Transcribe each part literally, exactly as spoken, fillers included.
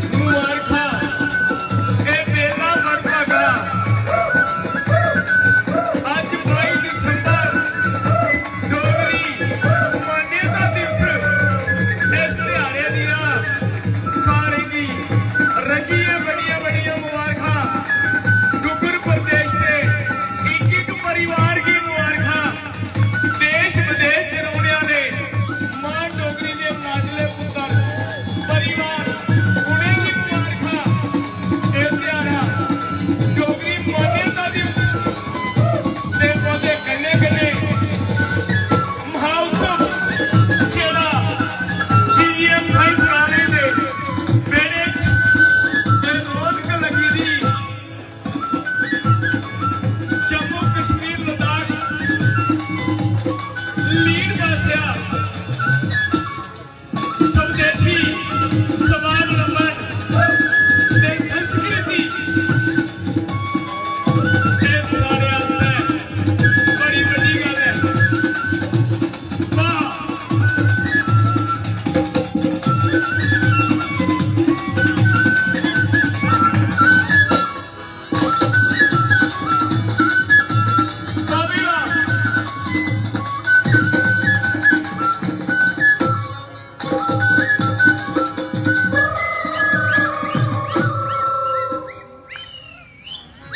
मुबारखां। एह् बेला बड़ भागा। अज्ज बाई दिसंबर डोगरी मान्यता दिवस। इस ध्याड़े दियां सारें गी रजियै बड़ियां बड़ियां मुबारखां। डुग्गर प्रदेश दे इक इक परिवार गी मुबारखां। देश विदेश दे रौह्ने आह्ले मां डोगरी दे लाडले पुत्तर परिवार, उ'नेंगी मुबारखां। एह् ध्याड़ा डोगरी मान्यता दिवस दे ओह्दे कन्नै कन्नै महोत्सव जेह्ड़ा जीजीएम साइंस कालेज दे बेह्ड़े च एह् रौनक लग्गी दी। जम्मू कश्मीर लद्दाख लीड पासेआ स्वदेशी स्वावलंबन ते संस्कृति, एह् साढ़े आस्तै बड़ी बड्डी गल्ल ऐ। वाह।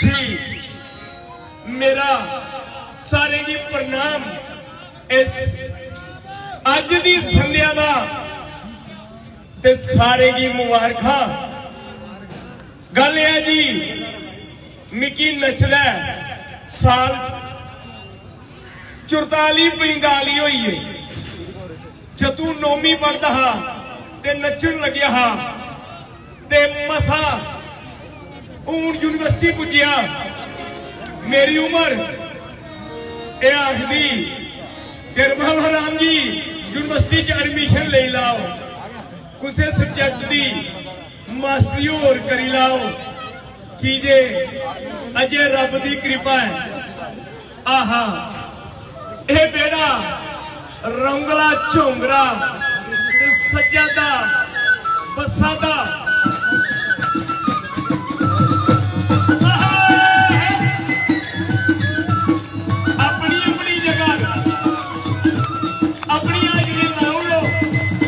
जी, मेरा सारें गी प्रणाम। इस अज्ज दी संध्या दा ते सारें गी मुबारखां। गल्ल एह् ऐ जी, मिगी नचदा ऐ साल चुरताली पंजताली होई गे। जदूं नौमीं पढ़दा हा ते नच्चन लग्गेआ हा ते मसा हून यूनिवर्सिटी पुज्जेआ। मेरी उम्र एह् आखदी कि बाबा राम जी, यूनिवर्सिटी च एडमिशन लेई लैओ, कुसै सब्जैक्ट दी मास्टरी होर करी लैओ, की जे अजें रब दी किरपा ऐ। आहा, एह् बेड़ा रौंगला झोंगरा सज्जा दा बस्सा दा। आहा, अपनी अपनी जगह अपनी हाजरी लाई ओड़ो,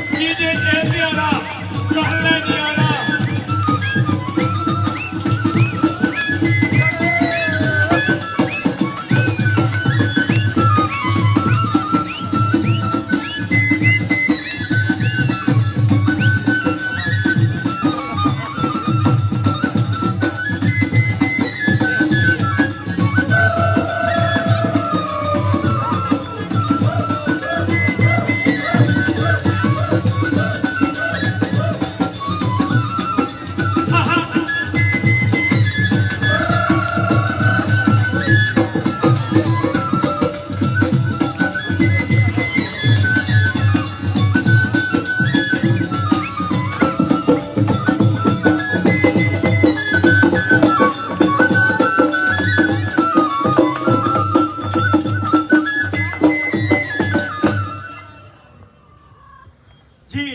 की जे एह् ध्याड़ा कल्लै नी आना। जी,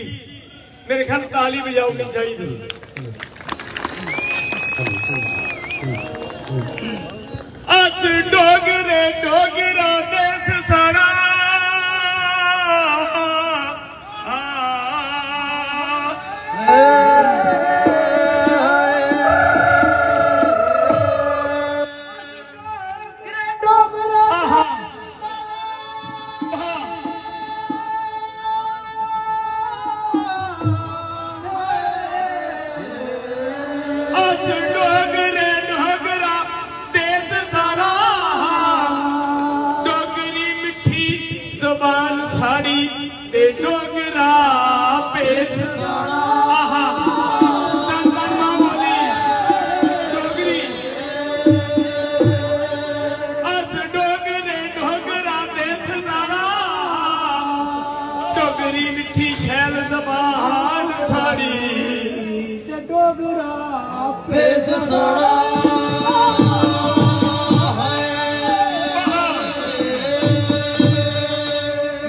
मेरे ख्याल ताली बजाओ नहीं चाहिए। अस डोगरे, डोगरा देश साढ़ा। आहा। अस डोगरे डोगरा देश साढ़ा, डोगरी मिट्ठी जबान साढ़ी ते डोगरा भेष साढ़ा। आहा, धन धन मां बोली डोगरी। अस डोगरे डोगरा देश साढ़ा, डोगरी मिट्ठी शैल जबान साढ़ी। ते डोगरा भेष साढ़ा।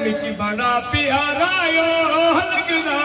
मिगी बड़ा प्यारा ओ लगदा।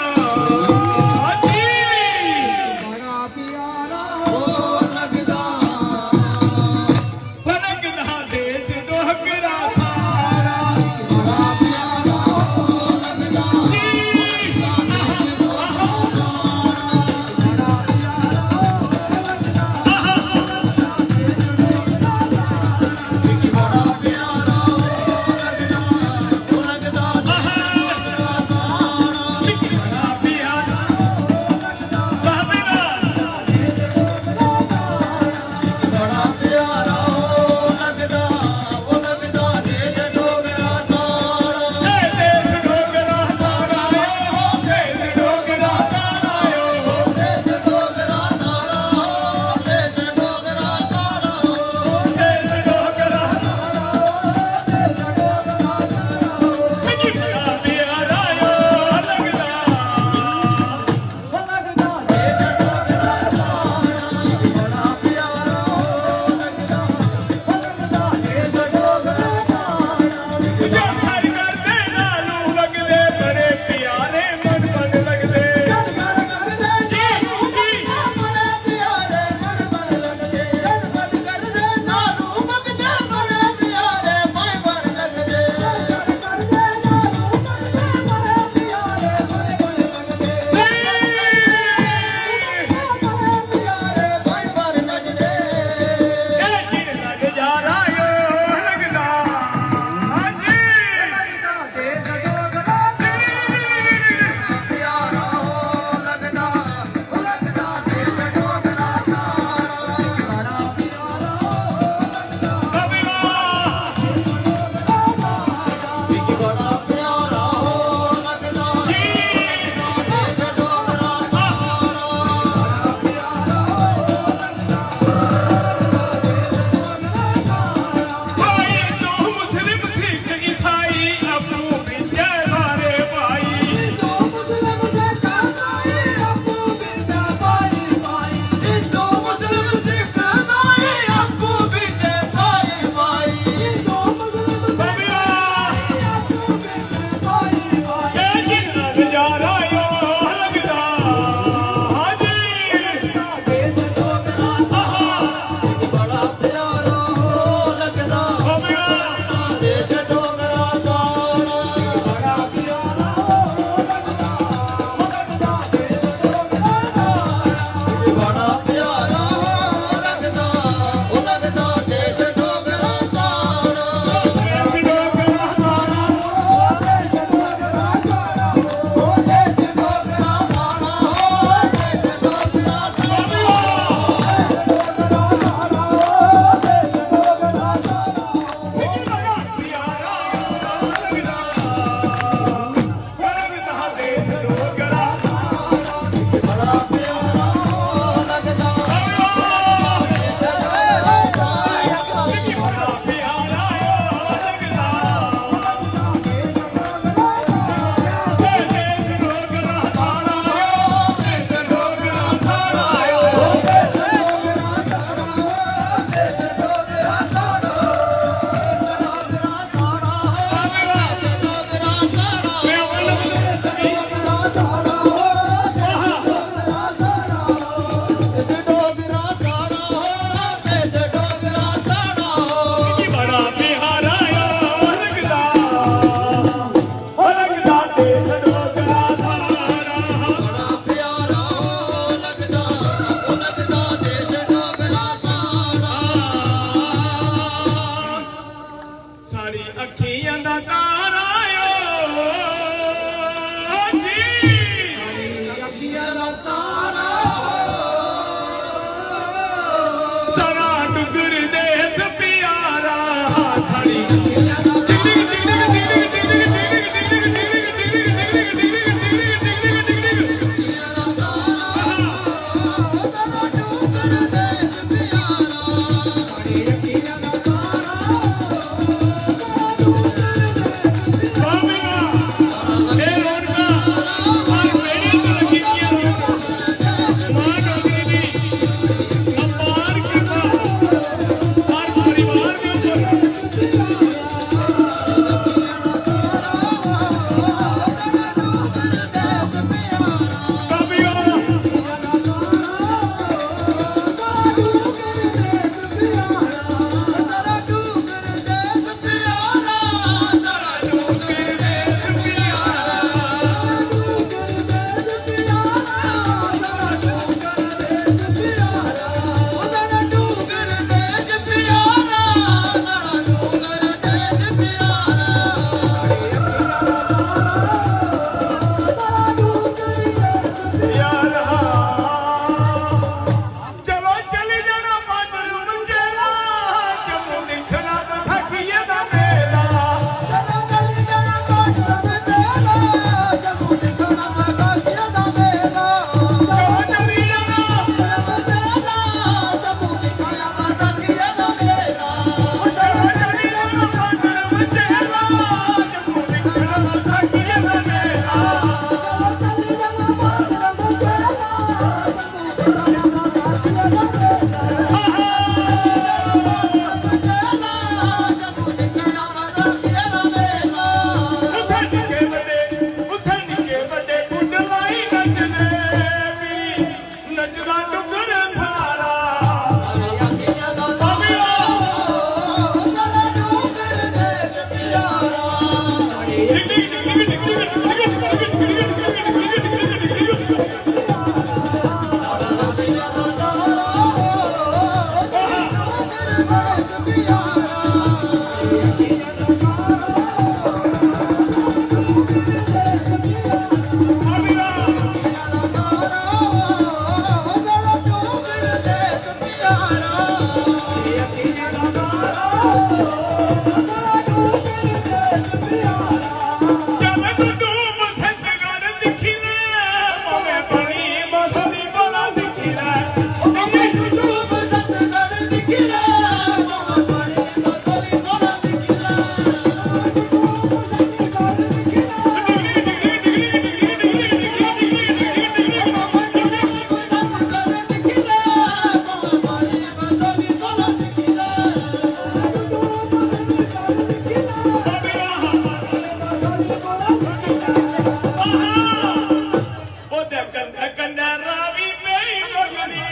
कंडे कंडे रावी पेई बगदी।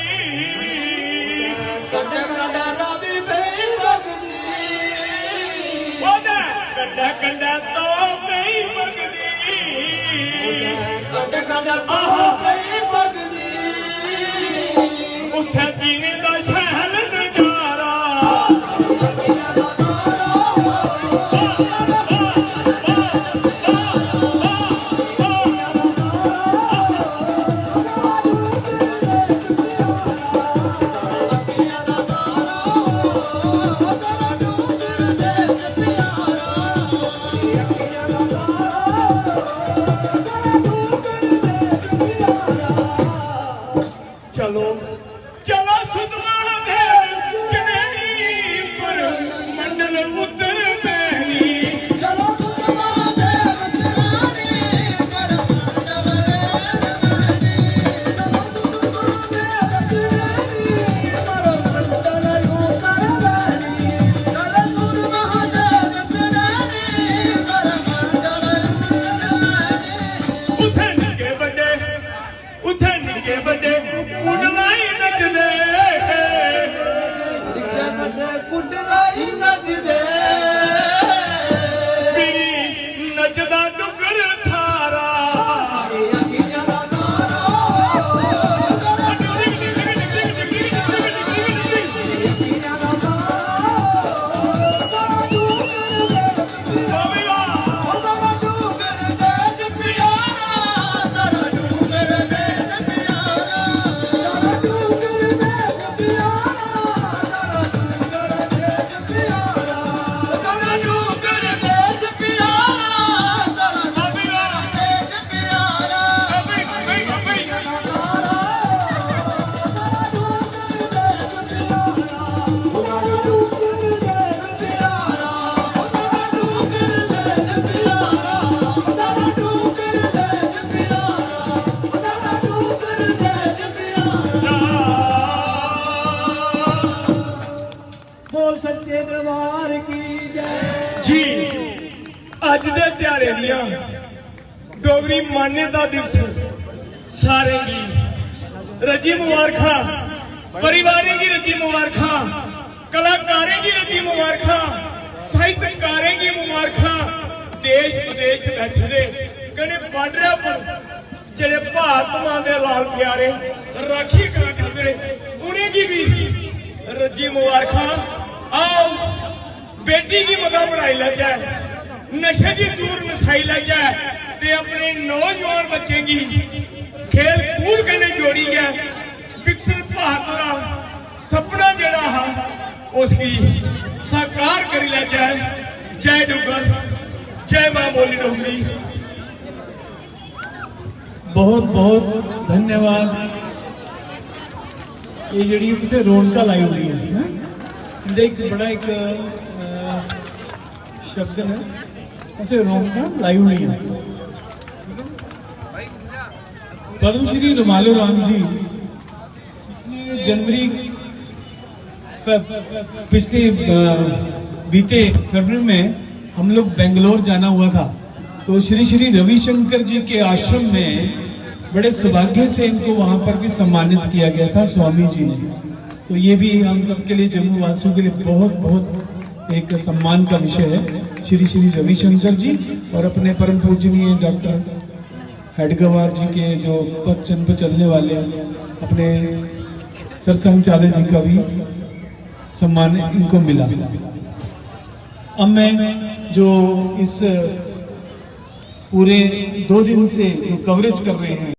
कंडे कंडे रावी पेई बगदी। ओदे कंडे कंडे तो पेई बगदी। कंडे कंडे तो पेई बगदी। उत्थे जीने दा शैल नजारा। चलो, चलो सुद्ध महादेव चनैनी पर मंडल उतर पैनी। चलो सुद्ध महादेव चनैनी पर मंडल उतर पैनी। चलो सुद्ध महादेव चनैनी पर मंडल उतर पैनी। चलो सुद्ध महादेव चनैनी पर मंडल उतर पैनी। उत्थे निक्के बड्डे उत्थे निक्के बड्डे कुंडलाई नचदे। कुंडलाई नचदे। मेरी नचदा डुग्गर थारा। बोल सच्चे दरबार की जय। जी, अज्ज दे ध्याड़े दियां डोगरी मान्यता दिवस सारें गी रज्जी मुबारखां, परिवारें गी रज्जी मुबारखां, कलाकारें गी रज्जी मुबारखां, साहित्यकारें गी मुबारखां, देश विदेश बैठे दे कन्नै बार्डरै पर जेह्ड़े भारत मां दे लाल प्यारे राखी करा करदे, उ'नेंगी बी रज्जी मुबारखां। आओ, बेटी गी मता पढ़ाई लैचै, नशे गी दूर नसाई लैचै ते अपने नौजवान बच्चें गी खेल कूद कन्नै जोड़ियै विकसित भारत दा सपना जेह्ड़ा हा, उसगी साकार करी लैचै। जय डुग्गर, जय मां बोली डोगरी। बहुत बहुत धन्यवाद। ये जेह्ड़ी उत्थै रौनकां लाई होई है, हैं? इं'दे इक बड़ा इक, अ, शब्द है, असें रौनकां लाई होई है। पद्म श्री रूमालो राम जी पिछले जनवरी, प-, पिछले, अ, बीते फरवरी में हम लोग बेंगलोर जाना हुआ था, तो श्री श्री रविशंकर जी के आश्रम में बड़े सौभाग्य से इनको वहाँ पर भी सम्मानित किया गया था स्वामी जी ने। तो ये भी हम सबके लिए, जम्मू वासियों के लिए बहुत, बहुत एक सम्मान का विषय है। श्री श्री रविशंकर जी और अपने परम पूजनीय डॉक्टर हेडगेवार जी के जो पद चिन्ह पर चलने वाले अपने सरसंघचालक जी का भी सम्मान इनको मिला। अब मैं जो इस पूरे दो दिन से जो कवरेज कर रहे हैं,